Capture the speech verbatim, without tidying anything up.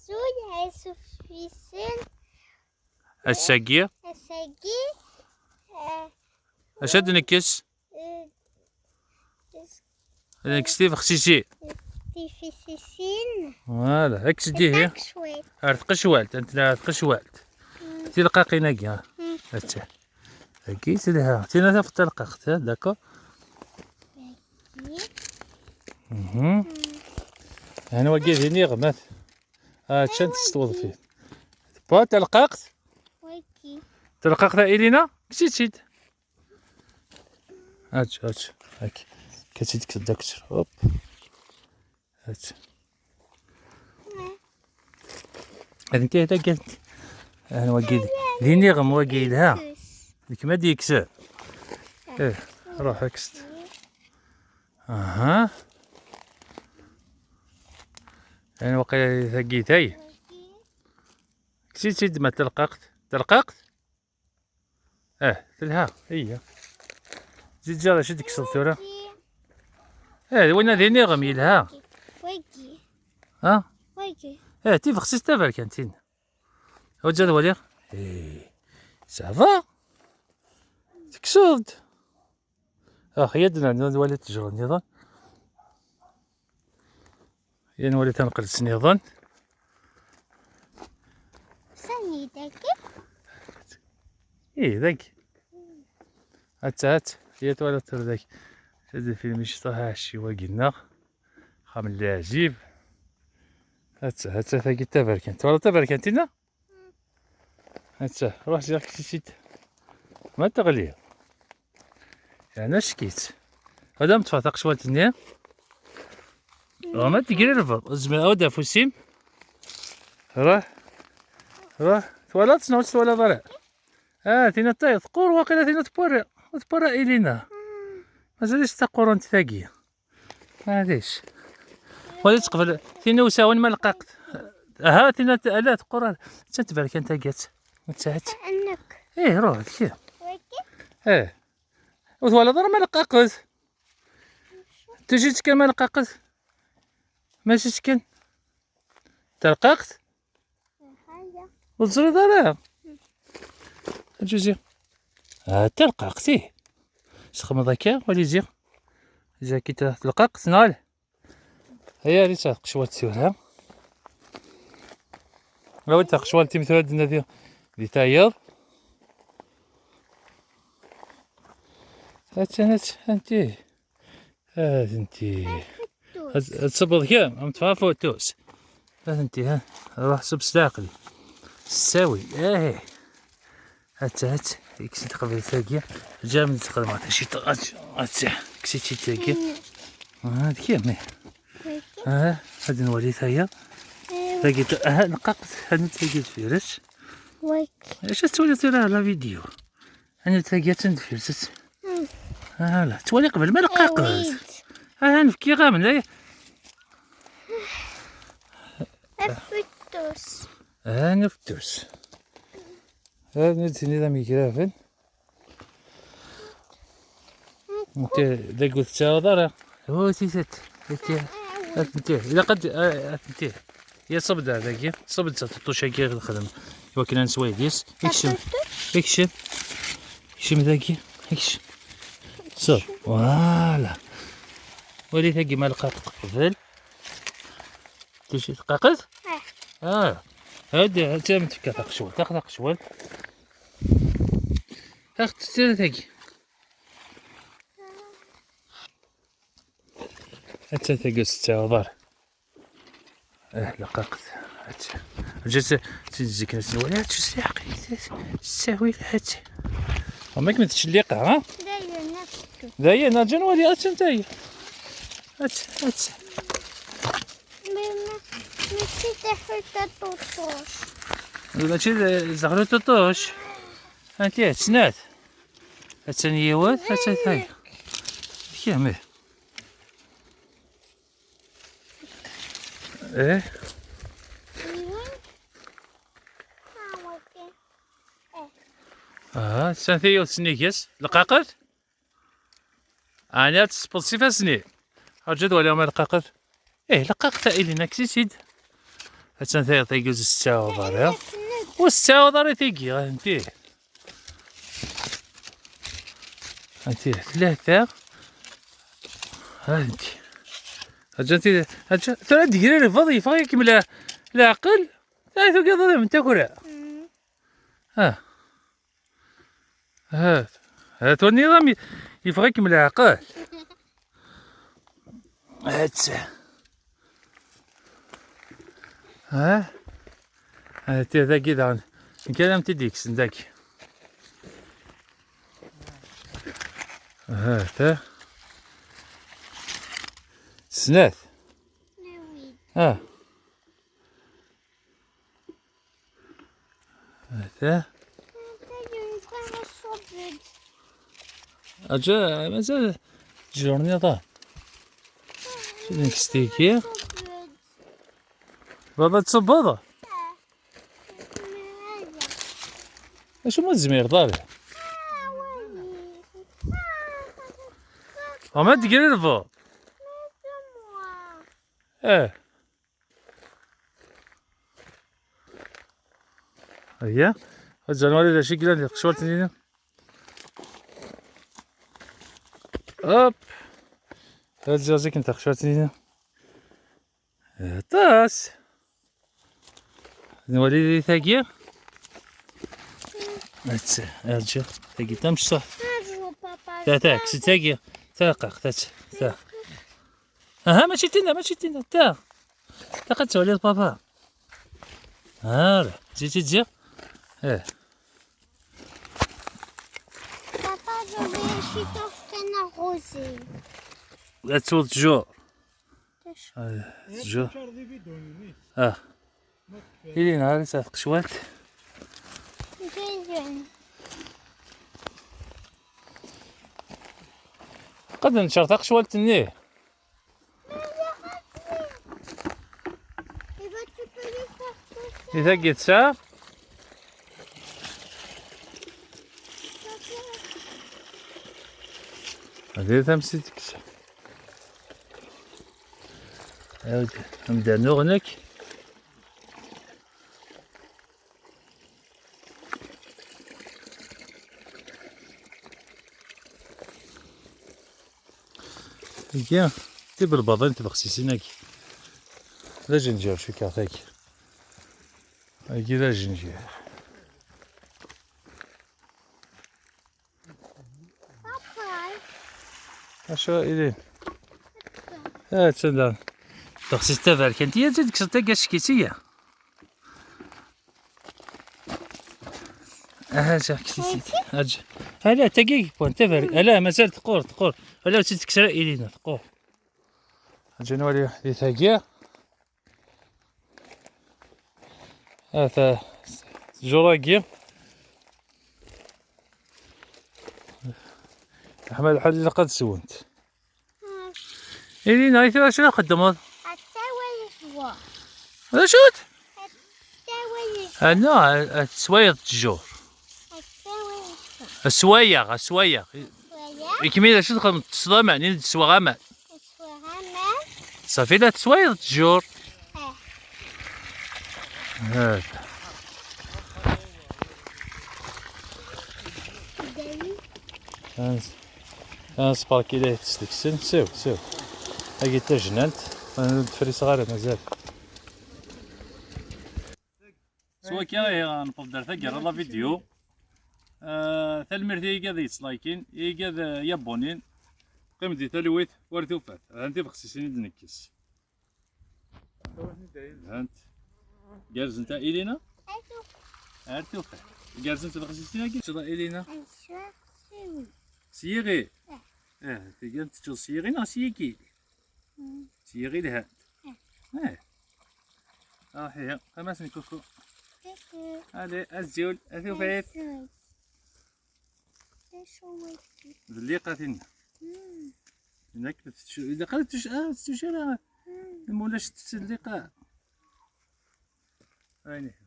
Azul, Asufisen. Ass-agi, ass-agi, eh, acu ad nekkes? Eh, Ad nekkes tibexsisin. Tifisisin. Voilà, ad nekkes dihi. Ar tqecwalt, ad nekkes ar tqecwalt. Mm. Tilqaqin-agi, ha. Mm. Atta. Agi telha. Tina tafeḍ talqaɣt, ha, d'accord? Agi. Mhm. Mm. Hna wagi d iniɣem, ha. Ah, ččant s twḍfin. Tewwa talqaɣt? Wagi. Talqaɣt a Ilina? Kkes-itt-id. Ač, ač, ač. Kkes-itt-id, kkes-itt-id, kkes-itt. Hop. Ač. Ad nti hada gant. Hna wagi. D iniɣem wagi yelha. D kemm ad d-yekksen. Eh, ruḥ kkes-t. Aha. Ayen waqila tagi tay. Kkes-itt-id ma telqaqt. Telqaqt? Ah, telha. Iya. Zid ziɣ d acu d-tekkseḍ tura? Eh, d winna d iniɣem yelha. Wagi. Ha? Wagi. Eh, tibexsisin taberkantin. Ur ǧǧa ad waliɣ. Eh, ça va? Tekkseḍ-d. Ax, ya d-nernu ad nwali ttejra nniḍen. Ya nwali taneqlet nniḍen. Sani dagi? Ih, dagi. Atta, atta. Ya twala tura dagi. Ad film ici ṭaḥ aɛci wagi-nneɣ. Xam n leɛzib. Atta, atta tagi taberkant. Twala taberkant-inna? Atta, ruḥ ziɣ kkes-itt-id. Ma teɣli. Yerna ckit. Ad am-ṭfeɣ taqecwalt-nni. Ruḥ ma tegrirbeḍ. Zemreɣ ad d-afus-im. Ruḥ. Ruḥ. Twalaḍ-tt neɣ ur tt-twalaḍ ara? Ah, tina tay, teqqur waqila tina tewwara. Tewwara Ilina. Mazal-itt d taqurant tagi. Maɛlic. Wali tqbel. Tin usawen ma lqaqt. Aha, tin at-, ala teqqur. Atta tberkan tagat. Atta, atta. Nekk. Eh, ruh, d kif. Wagi? Eh. Ur twalaḍ ara ma lqaqet? Tujit kan ma lqaqet? Mačči kan? Telqaqt? Aha, ya. Ur teẓriḍ ara? Aǧuzi. Ah, telqaqt, ih. Sxemmeḍ akka, wali ziɣ. Ziɣ kita telqaqt, neɣ ala? Aya, rita taqecwalt tura. Awi taqecwalt-im tura ad nadi di tayeḍ. Attan, attan, anti. Atenti. Ad, ad tṣubbeḍ kemm, am tfafutus. Atenti, ha. Ruḥ ṣub s leɛqel. S ttawil, eh. Atta, atta, kkes-it qbel tagi. Ǧa min txedmeḍ, aci t-, atta, atta, kkes-itt-id tagi. Ah, d kemm, eh. Ah, ad nwali taya. Tagi, ah, nqaqet, ad tagi deffir-s. Acu tettwaliḍ tura la vidéo? Ad tagi, attan deffir-s. Ala, tettwali qbel ma lqaqet. Aha, nefkiɣ-am, la. Afettus. Aha, nefettus. Ad d-tiniḍ am yegraben. Nti, dagi ur tettaɣeḍ ara. Ur titet. Nti, nti. Ilaq ad, ah, nti. Ya ṣub-d ar dagi. Ṣub-d s aṭuṭuc-agi ad nexdem. Iwakken ad neswa yid-s. Ikcem. Ikcem. Ikcem dagi. Ikcem. So, voilà. Wali tagi ma lqaqet qbel. Tuci tqaqet? Ah. Hadi, hadi, am tefka taqecwalt. Tax taqecwalt. Tax tessira tagi. Atta tagi s ttɛuḍar. Eh, lqaqet. Atta. Ǧat, tzikna s nwali, atta s lḥeqq, s ttawil, atta. Amek ma tettcelliqeɣ, ha? Dayen, atta. Dayen, aǧa nwali, atta ntay. Atta, atta. Ma, ma, mačči d taḥuta ṭuṭuc. Mačči d, d taḥuta ṭuṭuc. Anti, snat. Attan yiwet, attan tay. Kemm, ih. Eh? Ah, attan yiwet s nnig-s. Lqaqet? Ɛni ad tesbeḍ s ifassen-im? Arǧu ad waliɣ ma lqaqet. Eh, lqaqet a Ilina, kkes-itt-id. Attan tayeḍ tagi ur s-tettɛawad ara. Ur s-tettɛawad ara tagi, atenti. Atenti, tlata. Atenti. Atenti, atenti. Tura ad d-tegrirbeḍ, yeffeɣ-ikem le-, leɛqel. Ay tugiḍ ad am-takra. Ah. Ha, ha, tuniḍ-am yeffeɣ-ikem leɛqel. Hatta. Ha? Hatta dagi daɣen. Nekk ad am-t-id-yekksen dagi. Hatta. Snat. Ah. Hatta. Aǧa, mazal ttjur nniḍen. Nekkes tigi. Baba, tṣubbeḍ? Acu ma tzemreḍ ara? Ama d-grir lbeḍ. Eh. Aya. Ad nwali d acu i yellan di tqecwalt-nni. Hop. Ad ziɣ zik n taqecwalt-nni. Aṭas. Ad nwali di tagi. Atta, arǧu. Tagi tamecṭuḥt. Arǧu, papa, ta, ta, arǧu. Kkes-itt tagi. Ta, qaq, ta, ta. Aha, mačči tinna, mačči tinna, ta. Ilaq ad twaliḍ papa. Hala, zi, zi, zi. Eh. Papa, je vais acheter un canard rosé. Ad tsuḍ ttjur. Ttjur. Ah. Ili nɛari sa tqecwalt. Qad neččer taqecwalt-nni. I tagi tesɛa? Hadi tamsit tekkes. Ɛawed, am d-rnuɣ nekk. Agi, tibelbaḍin tibexsisin-agi. D ajenjir cukkeɣ tagi. Agi d ajenjir. Acu ilin? Attan da. Tibexsisin taberkant. Iya, ǧǧi-d kkseḍ tagi ackit-iyi. Aha, sa kkes-itt. Aǧ-, ala, tagi, bon, taber-, ala, mazal teqqur, teqqur. Ala, ur tt-id-tekkes ara ilina, teqqur. Aǧ ad nwali di tagi. Ata, ttjur-agi. Leḥma lḥal ilaq ad swent. Ilina, i tura acu ara txeddmeḍ? Ad taway ccwal. D acu-t? Ad taway ccwal. Ɛni ad teswayeḍ ttjur? Ad taway ccwal. Ad swayeɣ, ad swayeɣ. Swayeɣ? I kemmi d acu txedmeḍ? Teṭṭseḍ aman, i d-teswaɣ aman. Ad swayeɣ aman. Ṣafi la teswayeḍ ttjur. Eh. Hada. Dali. Ans-, ansparki la yettesdeksen. Siw, siw. Agi d tajnant. Ur d-friseɣ ara mazal. S wakka, ihi, newweḍ-d ar taggara n la vidéo. Ah, tanemmirt i yigad yettlaykin, i yigad, ah, yabbunin. Qqim di talwit, war tufat. Hant tibexsisin i d-nekkes. Hant. Gerrzent a Ilina? Ar tufat. Gerrzent tibexsisin-agi, teččeḍ a Ilina? S yiɣi? Eh, tigi teččeḍ s yiɣi neɣ s yiki? S yiɣi lhant. Eh. Ah, ihi, tamasin kuku. Kuku. Allez, azul, a tufat. Azul. D acu wagi? D lliqa tinna. Mm. Inak tettu-, ilaq ad tettu-, ah, tettucira. Mm. Ma ulac tettett lliqa. Ayen ihi.